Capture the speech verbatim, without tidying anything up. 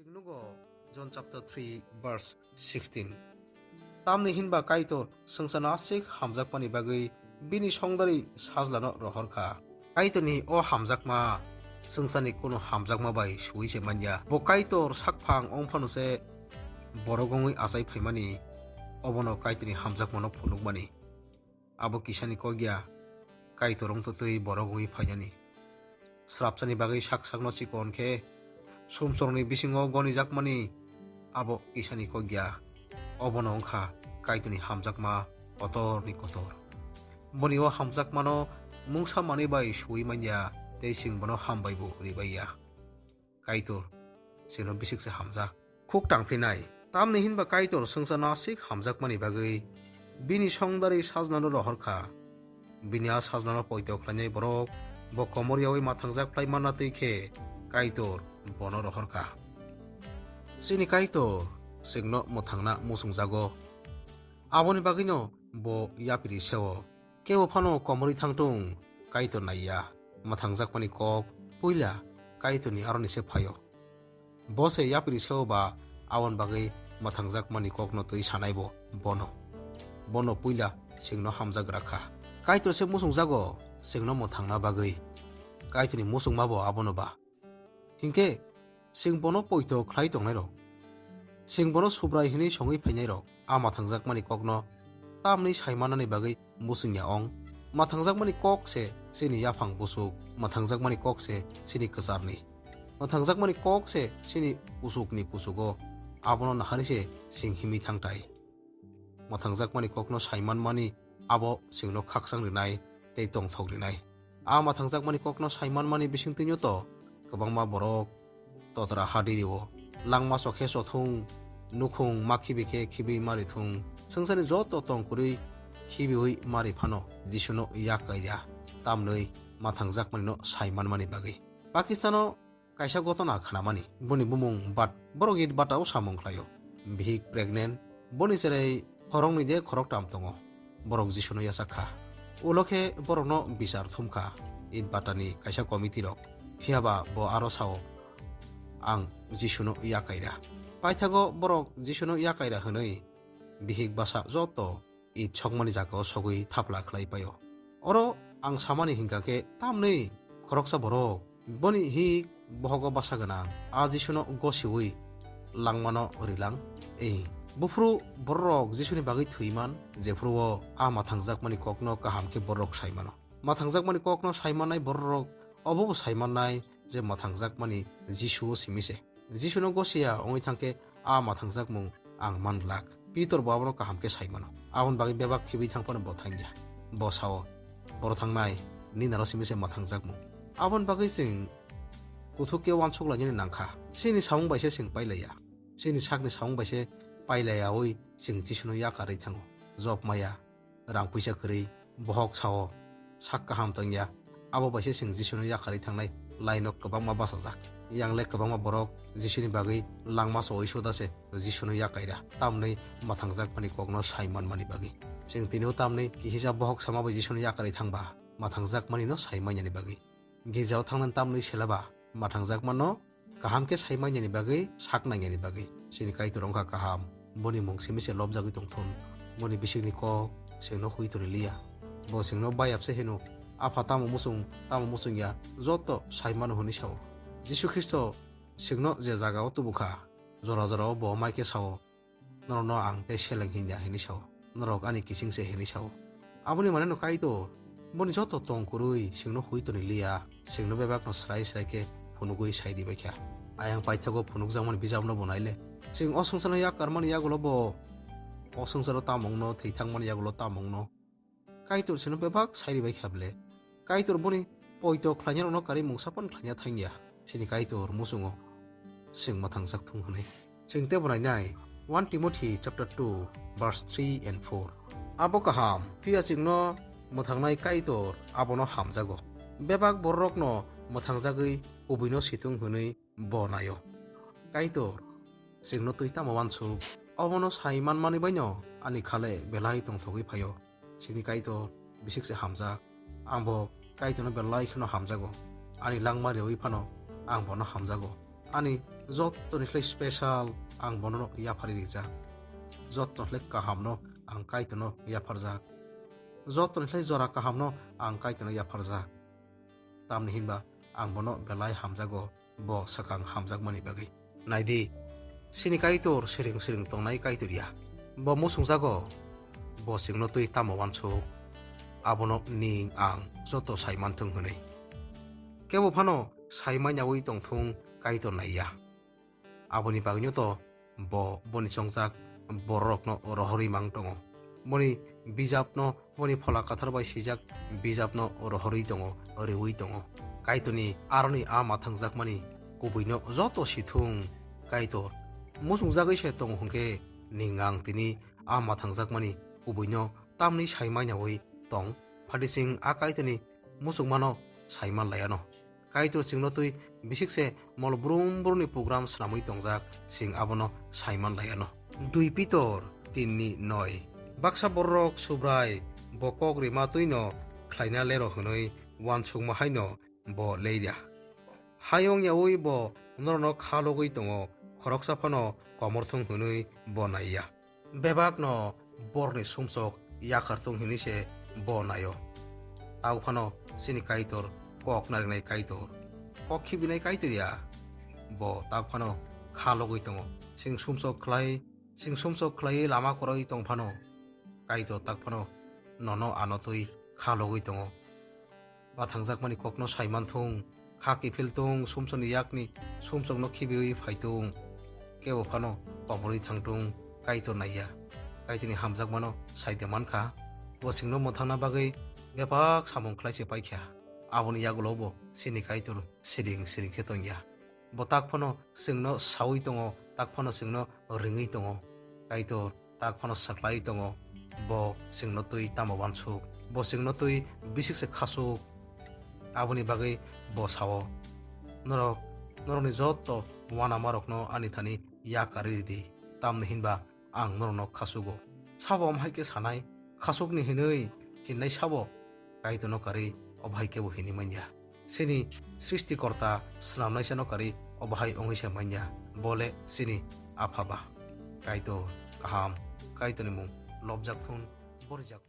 Nugo John chapter three verse sixteen. Tamni hinba Kaitor swngcharno aswk hamjakmani bagwi bini songdari sajlano rohor kha. Kaitorni o hamjakma swngcharni kunu hamjakma bai suwi se manya. Bo Kaitor sakphang wng phano se borok wngwi achai phaimani, obono Kaitorni hamjakmano phunukmani. Abo kisani kok ya, Kaitor wngtotwi borok wngwi phainani. Srapsani bagwi sak sakno chikon khe sumsorokni bisingo gonijakmani abo kisani kok ya. Obono wngkha Kaitorni hamjakma kotorni kotor. Boni o hamjakmano mungsa manwi bai suwi manya tei chwng bono hambai bo rwbai ya. Kaitor chwngno bisik se hamjak. Khuk tangphinai. Tamni hinba Kaitor swngcharno aswk hamjakmani bagwi bini songdari sajlano rohor kha. Bini a sajlano poito khlainai borok bo komor yaui mathangjak phlai manna twi khe Kaitor bono rohor kha. Chini Kaitor chwngno mwthangna muchungjago. Aboni bagwino bo yapri seo. Kebo phano komorwi thangtung, Kaitor naiya. Mwthangjakmani kok puila Kaitorni aroni se phaio. Bo se yapri seo ba aboni bagwi mwthangjakmani kokno twi sanai bo bono. Bono puila chwngno hamjagra kha. Kaitor se muchungjago chwngno mwthangna bagwi. Kaitorni muchungma bo abono ba. Hinkhe chwng bono poito khlai tongnairok, chwng bono Subrai hwnwi songwi phainairok a mwthangjakmani kokno tamni saimannani bagwi muchungya ong. Mwthangjakmani kok se chini yaphang busuk, mwthangjakmani kok se chini kwcharni. Mwthangjakmani kok se chini kuchukni kuchugo, abono naharwi se chwng himwi thangtai. Mwthangjakmani kokno saimanmani abo chwngno khakchang rinai tei tongthok rinai. A mwthangjakmani kokno saimanmani bisingtwino to kwbangma borok totra hadi rio. Langma chokhe chothung, nukhung ma khibi khe khibi mari thung. Swngcharni joto tong kwrwi khibiui mari phano Jisuno yak kaira, tamnwi mwthangjakmanino saimanmani bagwi. Pakistano kaisa gotona khnamani. Boni bumung Bat-, borok It Bata o samung khlaio. Bihik pregnant, boni cherai khoroknwi de khoroktam tongo. Borok Jisuno yachak kha. Ulo khe borokno bichar thum kha It Batani kaisa committee rok. Phiya ba bo aro sao, "Ang Jisuno yakaira." Paithago borok Jisuno yakaira hwnwi bihik basa joto It sokmani jagao sogwi thapla khlai paio. Oro ang samani hinkha khe tamni khoroksa borok boni hi bohogo basa gwnang, a Jisuno gosiui langmano rilang. Ei, buphuru bororok Jisuni bagwi thwiman, jephuruo a mwthangjakmani kokno kaham khe bororok saimano. Mwthangjakmani kokno saimannai bororok obobo saimannai je mwthangjakmani Jisuo simi se. Jisuno gosiya wngwi thangkhe a mwthangjakmung ang man glak. Pitor bo abono kaham khe sai mano. Aboni bagwi bebak khibwi thang phano bo thangya. Bo sao, "Boro thangnai, nini naro simi se mwthangjakmung." Aboni bagwi chwng kuthuk khe uansuk lainani nangkha. Chini samung bai se chwng pailaiya. Chini sakni samung bai se pailayaui chwng Jisuno yakarwi thango. Job maya, rang puisa kwrwi, bohok sao, sak kaham tongya, abo bai se chwng Jisuno yakarwi thangnai line-o kwbangma bachajak. Yang le kwbangma borok Jisuni bagwi langma chowui suda se Jisuno yakaira, tamni mwthangjakmani kokno sai manmani bagwi. Chwng tini-o tamni kihisa bohok sama bai Jisuno yakarwi thangba, mwthangjakmanino sai manyani bagwi. Girjao thangnani tamni selaba mwthangjakmano kaham khe sai manyani bagwi, sak nangyani bagwi. Chini Kaitor wngkha kaham, boni mung simi se lobjagwi tongthun, boni bisikni kok chwngno hui toni liya. Bo chwngno bayap se hino, "Apha tamo muchung, tamo muchung ya, joto sai mano," hwnwi sao. Jisu Khristo chwngno je jagao tubu kha, jora jorao bo mai khe sao, "Norokno ang tei seleng hinya," hwnwi sao. "Norok ani kiching se," hwnwi sao. Aboni mane no Kaitor boni joto tong kwrwi chwngno hui toni liya, chwngno bebakno srai srai khe phunugwi sai di bai kha. Ayang paithago phunukjakmani bijapno bo nai le. Chwng o swngcharno yak karmani yagulo bo o swngcharo tamo wngno, thwi thangmani yagulo tamo wngno. Kaitor chwngno bebak sai ribai kha bwle. Kaitor boni poito khlainarokno karwi mungsa phano khlaina thangya. Chini Kaitor muchungo chwng mwthangsak thung hwnwi. Chwng teibo nainai one Timothy chapter two verse three and four. Abo kaham, phiya chwngno mwthangnai Kaitor abono hamjago. Bebak bororokno mwthangjagwi kubuino situng hwnwi bo naio. Kaitor chwngno twi tamo uansuk? Obono sai manmani baino ani khale belai tongthogwi phaio. Chini Kaitor bisik se hamjak. Ang bo Kaitorno belai kheno hamjago. Ani langma riwi phano ang bono hamjago. Ani jotoni khlai special ang bono yaphari rijak. Jotoni khlai kahamno ang Kaitorno yapharjak. Jotoni khlai jora kahamno ang Kaitorno yapharjak. Tamni hinba ang bono belai hamjago, bo swkang hamjakmani bagwi. Naidi, chini Kaitor siring siring tongnai Kaitor ya. Bo muchungjago, bo chwngno twi tamo uansuk, abono ning ang joto sai manthung hwnwi. Kebo phano sai manyaui tongthung Kaitor naiya. Aboni bagwino to bo boni chongjak bororokno rohorwi mang tongo. Boni bijapno, boni Phola Kwthar bai swijak bijapno rohorwi tongo, rwui tongo. Kaitorni aroni a mathangjakmani kubuino joto sithung Kaitor muchungjagwi se tongo hwnkhe, ning ang tini a mathangjakmani kubuino tamni sai manyaui tong? Phadi chwng a Kaitorni muchungmano sai man laiano. Kaitor chwngno twi bisik se mol brum brumni program swnamwi tongjak, chwng abono sai man laiano. Dui Pitor tinni noi. Baksa bororok Subrai bo kok rima twino khlaina lero hwnwi uansukma haino bo leida. Hayung yaui bo norokno kha logwi tongo, khoroksa phano komorthung hwnwi bo naiya. Bebakno borni sumsok yakar tung hinwi se bo naio. Tau phano chini Kaitor kok narinai Kaitor, kok khibinai Kaitor ya. Bo tak phano kha logwi tongo. Chwng sumsok khlai, chwng sumsok khlaiwi lama kwrwi tong phano Kaitor tak phano nono ano twi kha logwi tongo. Bathangjakmani kokno sai manthung, kha kiphil tung, sumsokni yakni sumsokno khibiwi phaitung. Kebo phano koborwi thangtung, Kaitor naiya. Kaitorni hamjakmano sai de mankha. Bo chwngno mwthangna bagwi bebak samung khlai se paikha. Aboni yagulo bo chini Kaitor siring siring khe tongya. Bo tak phano chwngno saui tongo, tak phano chwngno ringwi tongo. Kaitor tak phano saklai tongo, bo chwngno twi tamo uansuk, bo chwngno twi bisik se khasuk. Aboni bagwi bo sao, "Norok, norokni joto uanamarokno ani thani yak karwi ridi, tamni hinba ang norokno khasugo." Sabo omo hai khe sanai, khasukni hinwi hinnai sabo? Kaitorno karwi obo hai khe bo hinwi manya. Chini Srishtikorta swnamnaisano karwi obo hai wngwi se manya, bo le chini Apha ba. Kaitor kaham, Kaitorni mung lobjak thun, borijak